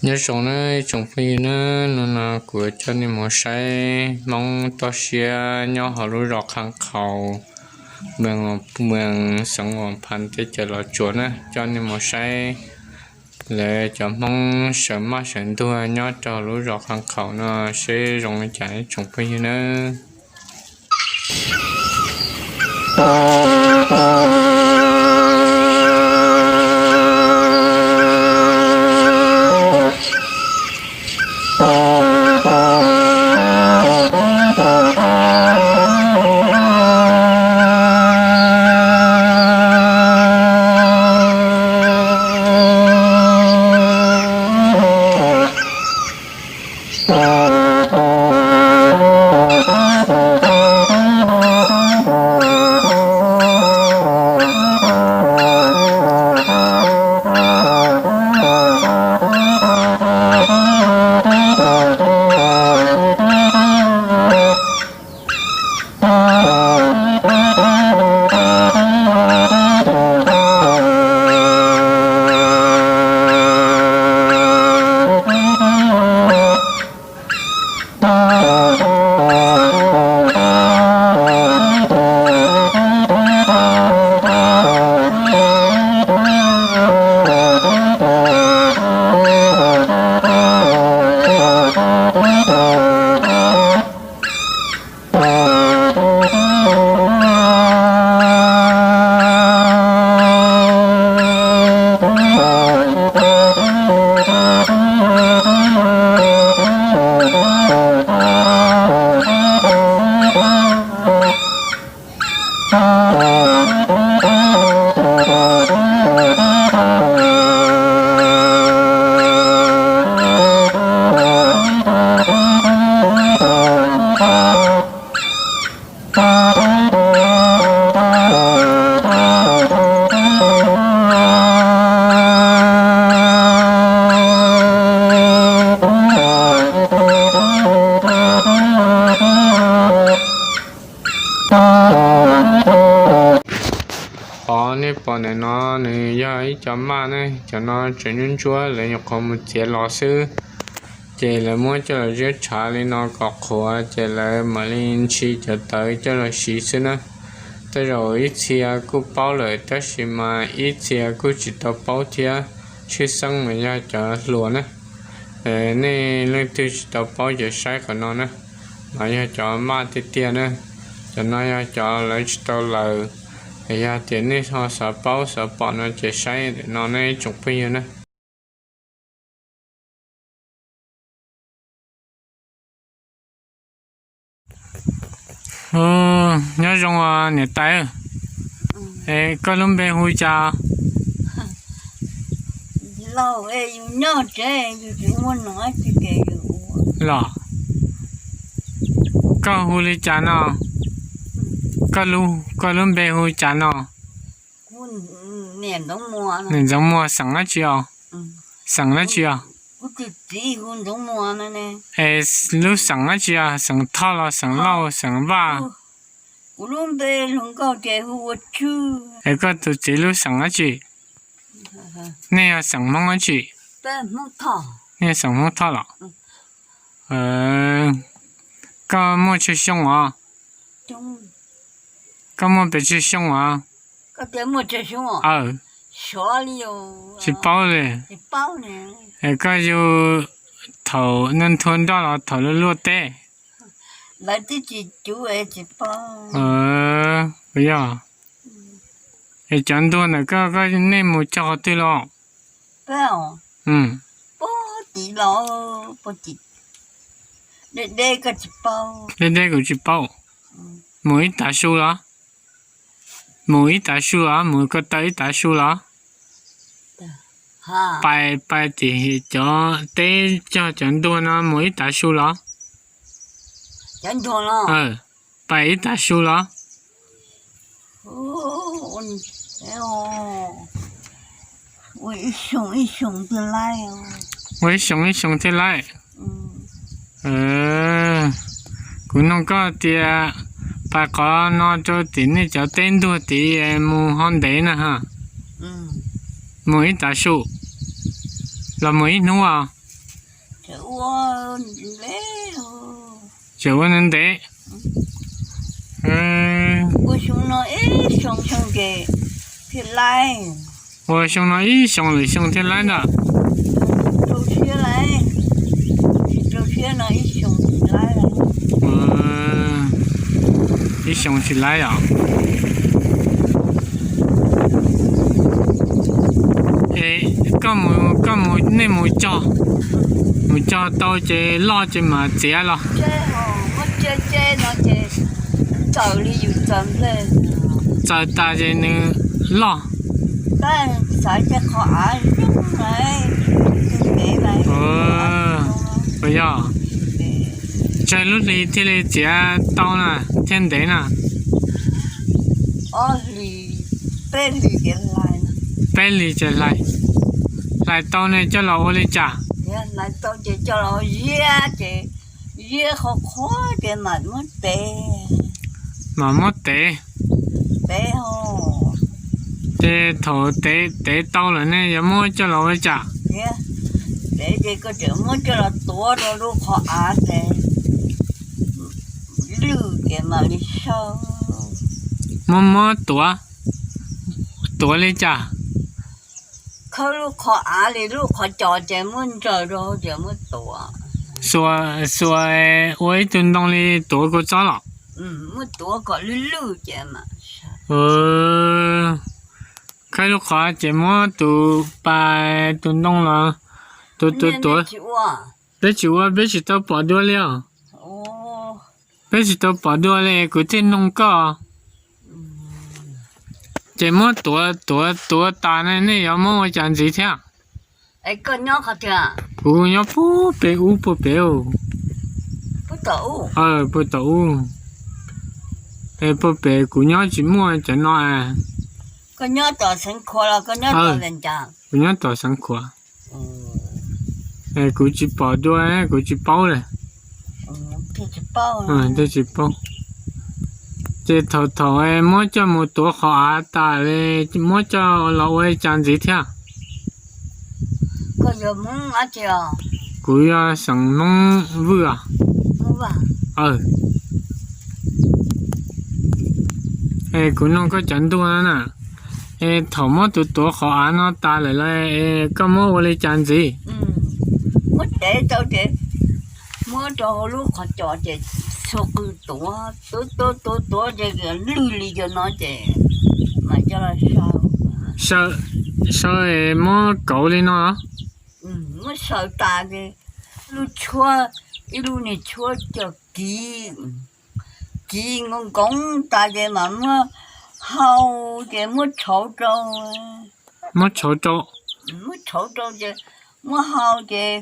Nyob zoo nawb ib tsoom phooj ywg nawb, hnub no kuv coj nej mus saib Hmoob toj siab nyob hauv lub zos Qhab Qhaus, moos, xeev Huas Phas, teb chaws Los Tsuas na. Coj nej mus saib lawv cov Hmoob sawv maj sawv ntuag nyob rau lub zos Qhab Qhaus no seb zoo li cas ib tsoom phooj ywg nawb. Qhov nej pom ntawm no nws yog ib co maj ne, cov no tseem ntsuab ntsuab, lawv nyuam qhuav mus txiav los xwb. Ces lawv muab coj los ziab tshav li no kom qhuav, ces lawv mam li ntshis cov tawv coj los siv xwb na. Tej zaum ib txhia kuj paub lawm, tab sis mas ib txhia kuj tsis tau paub thiab. Tshwj xeeb mas yog cov hluas na. Nej leej twg tsis tau paub ces saib qhov no na, mas yog cov maj tiag tiag na. Cov no yog cov lawv tsis tau laws. Yog tias nej ho xav paub xav pom no ces saib ntawm no nej ib tsoom phooj ywg na. Nyob zoo niam tais, koj lub npe hu cas? Los, koj hu li cas no? Koj lub npe hu cas no? Niam Ntxoov Muas xeem dab tsi os? Xeem dab tsi os? Es lub xeem dab tsi os? Xeem Thoj los xeem Lauj, xeem Vaj? Es koj tus txiv lub xeem dab tsi? Nej yog xeem Hmoob dab tsi? Nej yog xeem Hmoob Thoj los? Koj muaj tsawg xyoo os? Koj muaj pes tsawg xyoo os? Aw, tsis paub li. Es koj yug thaum ntua nroj los thaum luaj luaj teb? Yog, es cov ntuag ntawm koj, koj nej mus cog qhov twg los? Deb deb kuv tsis paub. Mus ib tav su los? Mus ib tav su los? Mus ko taw ib tav su los? Pais, pais tim cov teb cog cov ntuag no mus ib tav su los? Pais ib tav su los? Ua ib xyoo ib xyoo thiaj laib. Kuv nug koj tias pais qhov no rau tim nej cov teb ntuag tid mus ho ntev na ha? Mus ib tav su los mus ib hnub os? Ua, tseem ua ntev ntev. Ua xyoo no ib xyoo xyoo ces thiaj laib. Ua xyoo no ib xyoo lwm xyoo thiaj laib ntag. Rau siab laib, tsis rau siab no ib xyoo tsis laib. Ib xyoo tsis laib os. Es koj mus, koj mus, nej mus cog, mus cog tau ces loj ces mam txiav los? Txaws tas ces nws loj. Ua yog, tsawg lub hli thiaj li txiav tau na, thiaj ntev na? Peb hlis ces hlais, hlais tau ne coj los ua li cas? Ziab ces, ziab qhov qhuav ces mam muab tev. Mam muab tev. Ces thaum tev, tev tau lawm ne yuav muab coj los ua li cas? Tev ces koj tseem muab coj los tuav rau lub qhov av ces lwj ces mam li xyaw. Muab, muab tuav, tuav li cas? Khawb lub qhov av li lub qhov cos ces muab ntsaws rau ces muab tuav. Xuas, xuas ua ib tug ntoo li tuav kua txob los? Muab tuav kom lwj lwj ces mas. Khawb lub qhov ces muab tus pas, tus ntoo los, tus, tus tuav. Peb tsis ua, peb tsis tau pom dua li os. Peb tsis tau pom dua li kuv thiaj noog koj. Ces muab tuav, tuav, tuav tas ne nej yuav muab ua cas ntxiv thiab? Kuv nyob puag pem ub, puag pem. Puag tom ub. Es puag pem kuv nyob tsis muaj cov no. Kuv nyob tom Xeev Khuam. Kuv tsis pom dua, kuv tsis paub li. Thiaj tsis paub. Ces thaum, thaum muab coj mus tuav qhov av tas li, muab coj los ua li cas ntxiv thiab? Kuv yog xeem Hmoob Vwj os. Es kuv noog koj cov ntuag no na, es thaum muab tus tuav qhov av no tas lawm, es koj muab ua li cas ntxiv? Muab tev tau ces muab rau hauv lub qhov cos ces xuas qws tuav, tuav tuav tuav tuav ces lwj li cov no ces mam coj los xyaw. Xyaw es muab kauv li no los? Muab xyaw tas ces lub tshuab, ib lub niag tshuab coj kiv, kiv nkoos nkoos tas ces mam muab hau ces muab tshauv rau. Muab tshauv rau. Muab tshauv rau ces muab hau ces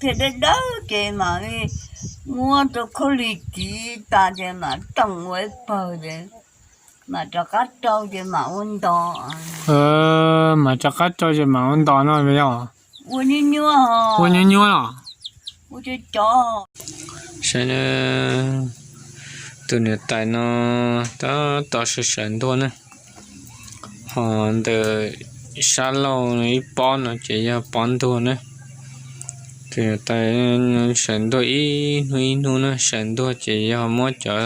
thiaj dawb dawb ces mam li muab rau khaub lig kiv tas ces mam toom ua ib pawg ces mam rov qab rau ces mam ua ntos. Mam rov qab rau ces mam ua ntos no yog? Ua nyuab nyuab. Ua nyuab nyuab los? Saib na, tus niam tais no tab tom sawv sawv ntuag na. Ho ntawm sab laug ib pob no ces yog pob ntuag na. Tus niam tais sawv ntuag ib hnub ib hnub na, sawv ntuag ces yog muab cov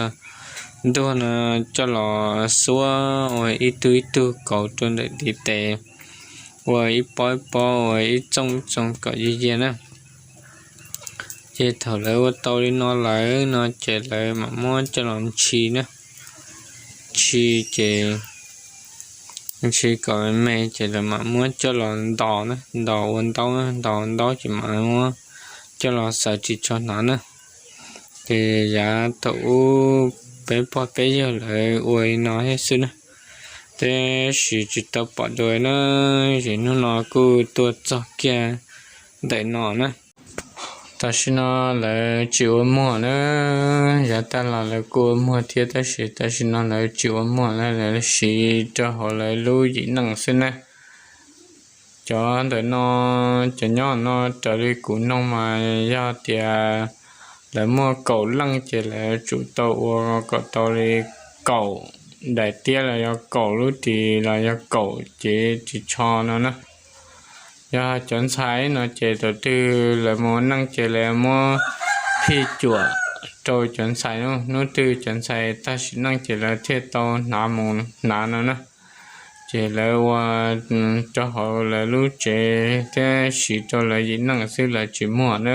ntuag no coj los xuab ua ib tug ib tug kauv rau ntawm ntiv tes, ua ib pob ib pob, ua ib txooj ib txooj kom yig yiag na. Ces thaum lawv ua tau li no lawm no ces lawv mam muab coj los ntshis na. Ntshis ces ntshis kom me me ces lawv mam muab coj los ntos na, ntos ua ntaub na, ntos ua ntaub ces mam muab coj los xaws ris tsho hnav na. Ces yav thaum ub peb pog peb yawg lawv ua li no thiab xwb na, tab sis tsis tau pom dua na, ces hnub no kuj tuaj txog kiag ntawm no na. Tam sim no lawv tsis ua muag na, yav tag los lawv kuj ua muag thiab tab sis tam sim no lawv tsis ua muag na, lawv siv rau hauv lawv lub yim neej xwb na. Cov ntawm no, cov nyob no raws li kuv noog mas yog tias lawv muaj kaum leej ces lawv tsum tau ua kom tau li kaum daim tiab los yog kaum lub ris los yog kaum cev ris tsho no na. Yog cov ntxhais no ces thaum twg lawv mus ua neej ces lawv muab phij cuam rau cov ntxhais no, hnub twg cov ntxhais tag sim neej ces lawv thiaj tau hnav mus hnav no na. Ces lawv ua rau hauv lawv lub tsev thiab siv rau lawv yim neej xwb, lawv tsis muag na.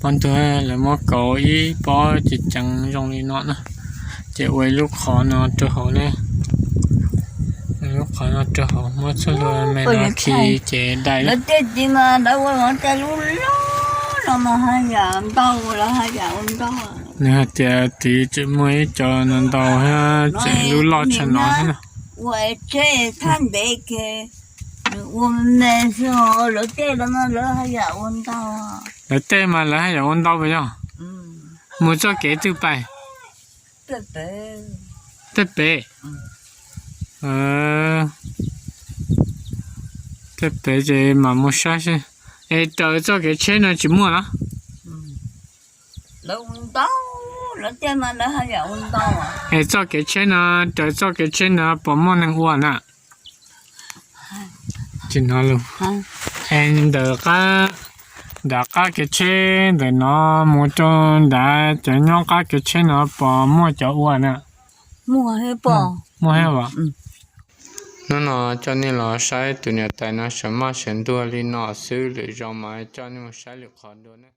Pob ntug lawv muab kauv ib pob ceev ceev zoo li no na, ces ua ib lub qhov no rau hauv ne, lub qhov no rau hauv muab txhua hlua me no khi ces dai lawm. Lawv tej tiv mas lawv ua lub loj no mas haj yam ntau, lawv haj yam ua ntau. Nws hais tias tiv tseem muaj ib co no ntau thiab tseem lub loj tshaj no thiab na. Ua tsheb thaj ntev ke, nws ua me xwb, lawv tej no lawv haj yam ua ntau. Lawv tej mas lawv haj yam ua ntau puas yog? Mus txoj kev twg pais? Tej pem. Tej pem ces mam mus saib seb. Es raws txoj kev tsheb no tsis muaj los? Es txoj kev tsheb no, raws txoj kev tsheb no puas muaj neeg ua na? Tsis hnov lus. Es ntawm qab, nram qab kev tsheb ntawm no mus rau nrad cov nyob qab kev tsheb no puas muaj cov ua na? Muaj thiab. Hnub no coj nej los saib tus niam tais no sawv maj sawv ntuag li no xwb, lwm zaus mas coj nej mus saib lwm qhov dua na.